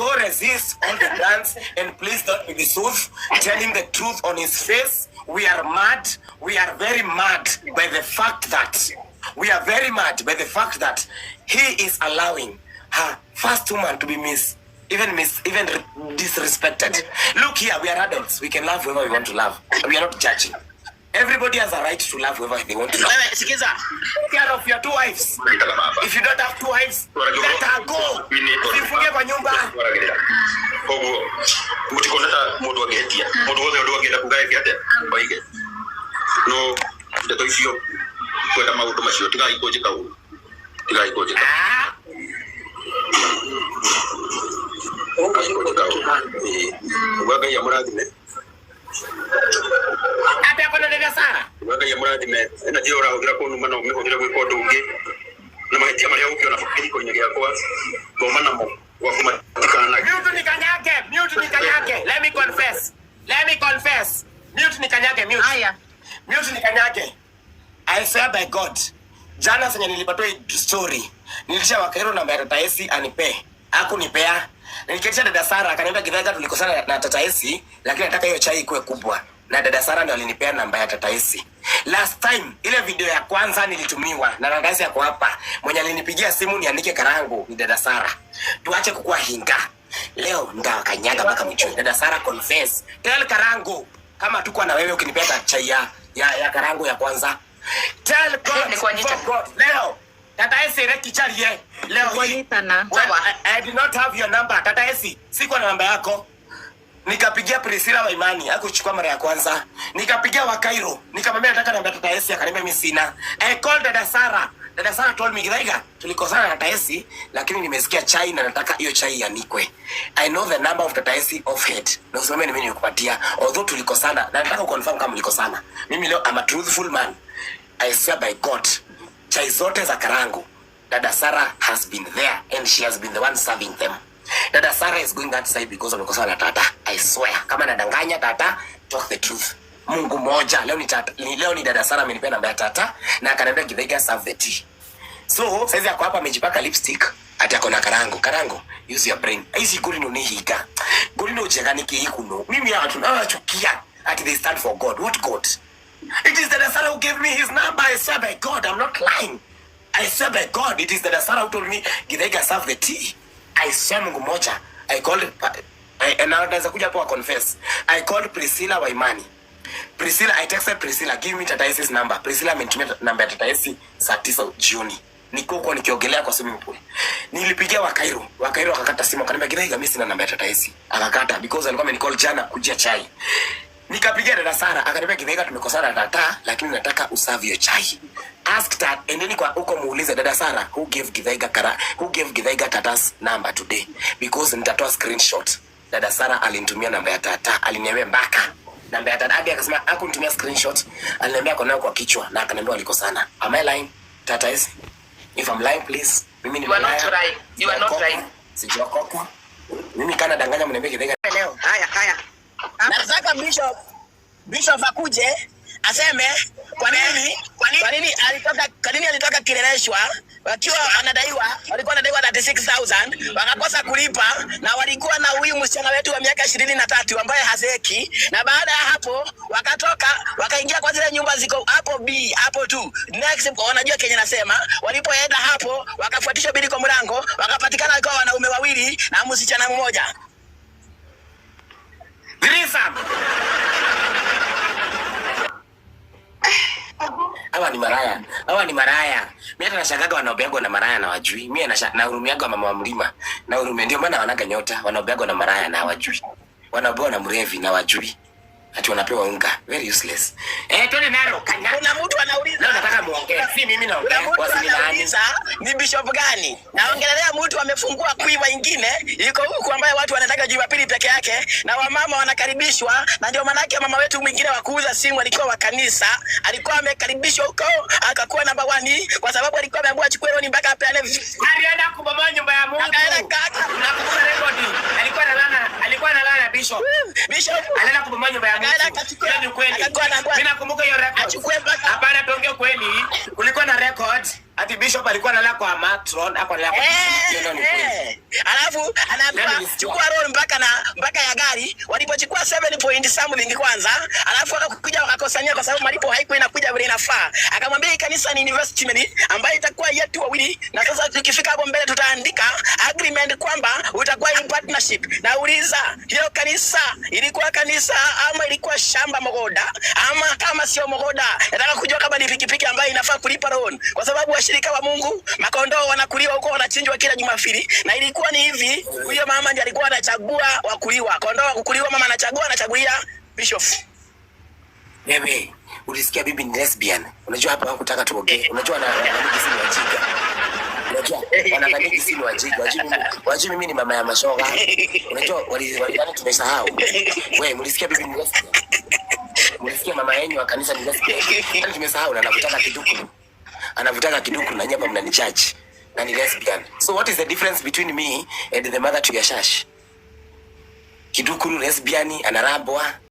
Go resist all the plans and please don't be deceived. Tell him the truth on his face. We are mad. We are very mad by the fact that we are very mad by the fact that he is allowing her first woman to be miss even miss even disrespected. Look here, we are adults. We can love whoever we want to love. We are not judging. Everybody has a right to love whoever they want to love. Wewe sikiza. Take care of your two wives. If you don't have two wives, let her go. Usifungie kwa nyumba. Koguo mutikona ta mundu angihetia mundu wothe undu angienda kuga eke atia oige no ndeto icio kwenda maundu macio tigai kunjika uru, tigai kunjika. Ah, Tigai kunjika uru. Ĩĩ. Ũguo Ngai amũrathime. Hata kuna dada Sara. Ũguo Ngai amũrathime. Ena njĩra ũrahũthĩra kũnuma no ũmĩhũthĩre gwĩka ũndũ ũngĩ na mahĩtia marĩa ũngĩona kĩhiko-inĩ gĩakwa thoma namo gwaku matikana. Mute nikanyage, mute nikanyage. Let me confess. Let me confess. Mute nikanyage, mute. Haya. Mute nikanyage. I swear by God. Jana senye nilipatiwa hii story, nilisha Wakairo namba ya Tata Esi anipe. Hakunipea. Nilikitisha dada Sara akaniambia, "Githaiga, tulikosana na Tata Esi, lakini nataka hiyo chai ikuwe kubwa." Na dada Sara ndo alinipea namba ya Tata Esi. Last time ile video ya kwanza nilitumiwa na dada Esi ako hapa. Mwenye alinipigia simu niandike Karangu ni dada Sara. Tuache kukua hinga. Leo ndawakanyaga mpaka mchwe. Dada Sara, confess. Tell Karangu kama tuko na wewe ukinipea chai ya Karangu ya kwanza. Tell God, Ni kwa nyita. for God. Leo Tata Esi rekicharie. Leo hii. Kuonyitana. Well, I did not have your number. Tata Esi, sikuwa na namba yako. Nikapigia Priscilla wa Imani, hakuchukua mara ya kwanza. Nikapigia wa Cairo, nikamwambia nataka namba ya Tata Esi, akaniambia mimi sina. I called Dada Sara. Dada Sara told me, "Githaiga, tulikosana na Tata Esi, lakini nimesikia chai na nataka hiyo chai ianikwe." I know the number of Tata Esi off head. Na usimame ni mimi nikupatia. Although tulikosana, na nataka confirm kama mlikosana. Mimi leo I'm a truthful man. I swear by God. Chai zote za Karangu, Dada Sara has been there and she has been the one serving them. Dada Sara is going that side because wamekosana na Tata. I swear. Kama nadanganya, Tata, talk the truth. Mungu moja. Leo ni tata, leo ni Dada Sara amenipea namba ya Tata na akaniambia, "Githaiga, serve the tea." So saizi ako hapa amejipaka lipstick ati ako na Karangu. Karangu, use your brain. Ici nguri no ni hinga. Nguri no njega nĩ kĩikuno. Mimi watu nawachukia. Ati they stand for God. What God? It is Dada Sara who gave me his number. I swear by God, I'm not lying. I swear by God, it is Dada Sara who told me, "Githaiga, serve the tea." I swear Mungu moja. I called, and naweza kuja hapo wa confess. I called Priscilla wa Imani. Priscilla, I texted Priscilla, "Give me Tata Esi's number." Priscilla amenitumia namba ya Tata Esi saa 9 jioni. Niko huko nikiogelea kwa swimming pool. Nilipigia Wakairo, Wakairo akakata simu, akaniambia, "Githaiga, mimi sina namba ya Tata Esi." Akakata because alikuwa amenicall jana kujia chai. Nikapigia dada Sara, akaniambia, "Githaiga, tumekosana na tata, lakini nataka userve hiyo chai." Ask that, endeni kwa huko muulize dada Sara who gave Githaiga kara, who gave Githaiga tata's number today, because nitatoa screenshot. Dada Sara alinitumia namba ya tata, aliniambia mpaka namba ya tata hadi akasema hakunitumia screenshot, aliniambia ako nayo kwa kichwa na akaniambia walikosana. Am I lying? Tata is If I'm lying, please. Mimi ni You are not malaya. lying. You are not lying. Sijaokoka. Mimi kana danganya mniambie Githaiga. Leo. Haya, haya. Nataka Bishop akuje aseme kwa nini alitoka Kileleshwa wakiwa wanadaiwa, walikuwa wanadaiwa 36,000 wakakosa kulipa, na walikuwa na huyu msichana wetu wa miaka 23 ambaye hazeeki, na baada ya hapo wakatoka wakaingia kwa zile nyumba ziko hapo B hapo tu next, wanajua Kenya nasema, walipoenda hapo wakafuatishwa bili kwa mlango, wakapatikana walikuwa wanaume wawili na msichana mmoja. Threesome. Hawa ni maraya. Hawa ni maraya. Mimi hata nashangaga wanaobeagwa na maraya na wajui. Mimi nahurumiaga mama wa mlima. Na hurumia ndio maana wanaga nyota, wanaobeagwa na maraya na hawajui. Wanaobewa na mrevi na wajui. Ati wanapewa unga. Very useless. Eh, twende nalo kanya. Kuna mtu anauliza Leo nataka muongee. Si mimi Kuna naongea, mtu wasinilaani. anauliza ni bishop gani? Naongelelea mtu amefungua kuiva ingine iko huku ambaye watu wanataka Jumapili peke yake na wamama wanakaribishwa, na ndio maanake mama wetu mwingine wa kuuza simu alikuwa wa kanisa, alikuwa amekaribishwa huko akakuwa namba 1 kwa sababu alikuwa ameambiwa achukue loan mpaka apeane Alienda kubomoa nyumba ya Mungu. Akaenda kaka. Nakumbuka rekodi. Alikuwa analala na bishop. Bishop Alienda kubomoa nyumba ya Mungu. Akaenda akachukua- Hiyo ni kweli. akakuwa anaambiwa- Mimi nakumbuka hiyo record. Achukue mpaka- Hapana, tuongee kweli. Kulikuwa na record. Ati bishop alikuwa analala kwa matron, hapo analala kwa Eh, hiyo ndio ni kweli. eh. Alafu anaambiwa Nani nilisikia? chukua loan mpaka ya gari. Walipochukua 7 point something kwanza, alafu wakakuja wakakosania kwa sababu malipo haikuwa inakuja vile inafaa. Akamwambia hii kanisa ni investment ambayo itakuwa yetu wawili, na sasa tukifika hapo mbele tutaandika agreement kwamba utakuwa in partnership. Nauliza, hiyo kanisa ilikuwa kanisa ama ilikuwa shamba mogoda? Ama kama sio mogoda, nataka kujua kama ni pikipiki ambayo inafaa kulipa loan, kwa sababu washirika wa Mungu makondoo wanakuliwa huko, wanachinjwa kila Jumapili. Na ilikuwa ni hivi, huyo mama ndiye alikuwa anachagua wakuliwa, kondoo wa kukuliwa, mama anachagua, anachagulia bishop. Wewe, ulisikia bibi ni lesbian. Unajua hapa hakutaka tuongee. Unajua na wanadhani si ni wajinga. Unajua wanadhani si ni wajinga. Wajui mimi ni mama ya mashoga. Unajua walidhani tumesahau. Wewe, mlisikia bibi ni lesbian? Mlisikia mama yenu wa kanisa ni lesbian? Yaani tumesahau na anavutaka kiduku. Anavutaka kiduku na nyapa mnanichaji. Na ni lesbian. So what is the difference between me and the mother to your shash? Kidukuru lesbian, anarabwa.